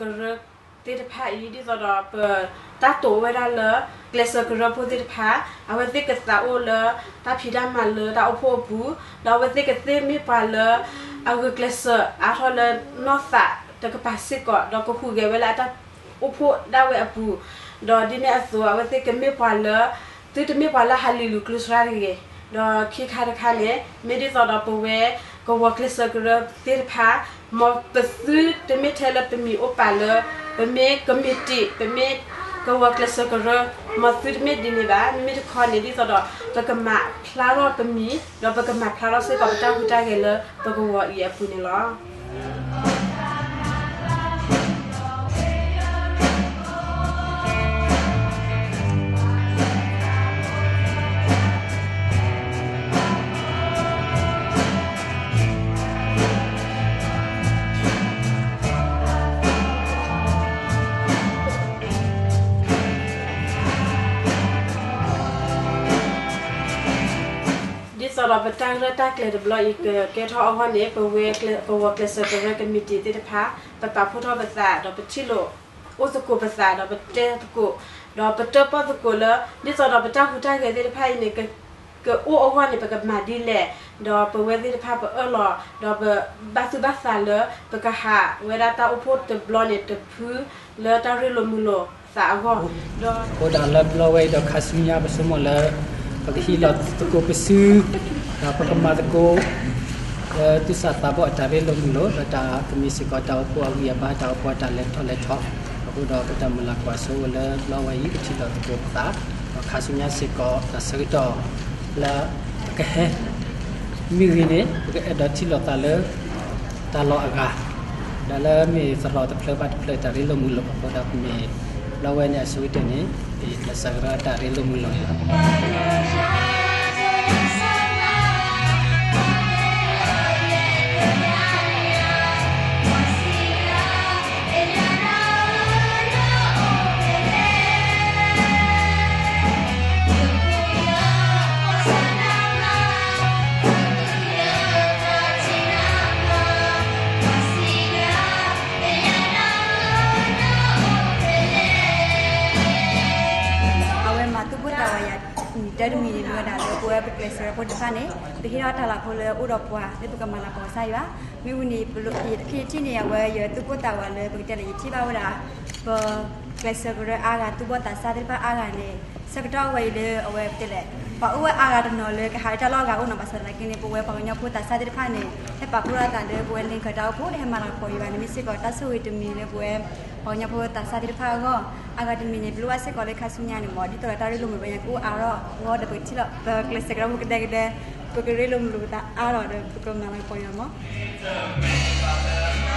ကျဲးစၢးကရၢသ့ၣ်တဖၣ်အံၤ ဒ်သိးဒီးပတၢ်တိာ်ဝဲဒၣ်လၢ ကျဲးစၢးကရၢဖိသ့ၣ်တဖၣ် အဝဲသ့ၣ်ကသးအိၣ်လၢတၢ်ဖံးတၢ်မၤလၢတၢ်အိၣ်ဖှိၣ်အပူၤ, ဒီးအဝဲသ့ၣ်ကသ့မ့ၢ်ပှၤလၢ အဂုာ်ကျဲးစၢးအါထီၣ်လၢနီၢ်သးတကပၤစ့ၢ်ကီး ဒီးကဟူးဂဲၤဝဲလၢအတၢ်အိၣ်ဖှိၣ်ဒၣ်ဝဲအပူၤ, ဒီးဒ်န့ၣ်အသိး အဝဲသ့ၣ်ကမ့ၢ်ပှၤလၢ သုတမ့ၢ်ပှၤလၢဟးလံာ်လူၤကျိၤစှၤတဂ့ၤ, ဒီးခံခါတခါန့ၣ် မ့ၢ်ဒ်သိးဒီးပဝဲကဝီၤကျဲးစၢးကရၢသ့ၣ်တဖၣ် မ်ပသုတမ့ၢ်ထဲလၢပမံၤအိၣ်ပာ်လၢ ပမ့ၢ်ကမံးတံာ် ပမ့ၢ်ကဝီၤကျဲးစၢးကရၢ, မ်သုတမ့ၢ်ဒ်န့ၣ်ဘၣ်. မ့မ့ၢ်တခီန့ၣ် ဒ်သိးဒီး ပကမၤဖျါထီၣ်ပမံၤ ဒီးပကမၤဖျါထီၣ်စ့ၢ်ကီးပတၢ်ဟူးတၢ်ဂဲၤလၢပကဝီၤအံၤအပူၤန့ၣ်လီၤ. ဒ်သိးဒီးပတၢ်ရဲၣ်တၢ်ကျဲၤတဘျီအံၤကကဲထီၣ်အဂီၢ်န့ၣ် ပဝဲကဝီၤကျဲးစၢးကရၢကမံးတံာ်သ့ၣ်တဖၣ် ပပာ်ဖှိၣ်ထီၣ်ပသး ဒီးပထံၣ်လိာ်အိၣ်သကိးပသး ဒီးပတဲသကိး ဒီးပတၢၣ်ပီၣ်သကိးလၢ ဒ်သိးဒီးပတၢ်ဟူးတၢ်ဂဲၤသ့ၣ်တဖၣ်အံၤန့ၣ် ကအိၣ်အဂီၢ်န့ၣ် ပကမၤဒ်လဲၣ်, ဒီးပဝဲသ့ၣ်တဖၣ်ပအၢၣ်လီၤ ဒီးပဘၣ်သူၣ်ဘၣ်သးလၢ ပကဟးဝဲဒၣ်တၢ်အိၣ်ဖှိၣ်တဘျီန့ၣ်တဖု လၢတၢ်ရ့လိာ်မုာ်လိာ်သးအဂီၢ်, ဒီးအဃိဒီးလၢဘျီဝဲအံၤဒီးခါဆူညါပဆိကမိၣ်လၢ ပကဟံးလီၤသကိးပစု ဒီးပကမၤသကိး လၢသူၣ်စၢ်သးဘီၣ်အတၢ်ရ့လိာ်မုာ်လိာ် ဒီးတၢ်ကမ့ၢ်စ့ၢ်ကီးတၢ်အိၣ်ဖှိၣ်အဂံၢ်အဘါ တၢ်အိၣ်ဖှိၣ်အတၢ်လဲၤထီၣ်လဲၤထီ, အဃိဒီးပတၢ်မုၢ်လၢ်ကွၢ်စိလၢဘျီဝဲအံၤ ပထံၣ်လိာ်သကိးပသး, ဒီးခါဆူညါစ့ၢ်ကီး တၢ်ဆၢကတီၢ်လၢ ပကဟဲ မ့ၢ်ဂ့ၤန့ၣ် ပကအဲၣ်ဒိးထံၣ်လိာ်သးလၢ တၢ်လီၢ်အဂၤ, ဒီးလၢမ့ၢ်သရိာ်တဖျၢၣ်ဘၣ်တဖျၢၣ်တၢ်ရ့လိာ်မုာ်လိာ်အဃိဒီး ပမ့ၢ်ဘျီဝဲန့ၣ်အဆိကတၢၢ်န့ၣ် ပကျဲးစၢးကရၢတၢ်ရ့လိာ်မုာ်လိာ်န့ၣ်လီၤ. အဝဲမၤသူၣ်ပိၢ်သးဝးယၤ တၢ်တမံၤန့ၣ် မ့ၢ်ဝဲဒၣ်လၢပဝဲပကျဲးစၢးဖိတဖၣ်န့ၣ် ပဟ့ၣ်ထီၣ်တၢ်လၤဖိလၢအိၣ်ဒီးပှၤလၢပကမၤလၤကပီၤကစၢ်ယွၤ, မ့ၢ်ဝံၤန့ၣ် ယခံယထံၣ်န့ၣ် အဝဲယသူၣ်ပိၢ်သးဝးလၢပကတဲလၢယထံၣ်ဘၣ်ဝဲဒၣ် ပကျဲးစၢးကရၢအါဂၤ သူၣ်ဘီၣ်သးစၢ်သ့ၣ်တဖၣ်အါဂၤန့ၣ် ဆၢကတီၢ်ဝဲအံၤလၢအဝဲပတဲလဲၣ် ပှၤအိၣ်ဝဲအါဂၤတနီၤလၢကဟးလၢတၢ်လီၢ်အဂၤအိၣ်နီၤ ဘၣ်ဆၣ်သနာ်က့န့ၣ် ပဝဲပှၤကညီဖိသးစၢ်သ့ၣ်တဖၣ်န့ၣ် ဟဲပာ်ဖှိၣ်ထီၣ်သးလၢပဝဲလ့ၤကၢၤတၢ်အိၣ်ဖှိၣ် လၢဟဲမၤလၤကပီၤယွၤန့ၣ် မ့ၢ်စ့ၢ်ကီးတၢ်ဆိၣ်ဂ့ၤတမံၤလၢပဝဲ ပှၤကညီဖိသးစၢ်သ့ၣ်တဖၣ်အဂီၢ်, အဂၤတမံၤန့ၣ် ပလိၣ်ဘၣ်စ့ၢ်ကီးလၢခါဆူညါန့ၣ်မ့ၢ် ဒ်သိးဒီးတၢ်ရ့လိာ်မုာ်လိာ်ပှၤညါကအိၣ်အါထီၣ်အဂီၢ်ဒီး ပကထံၣ်လိာ် ပကျဲးစၢးကရၢဖိကဒဲကဒဲ ပကရ့လိာ်မုာ်လိာ်ပသးအါထီၣ်ဒီး ပကမၤလၤကပီၤယွၤမ့ၢ်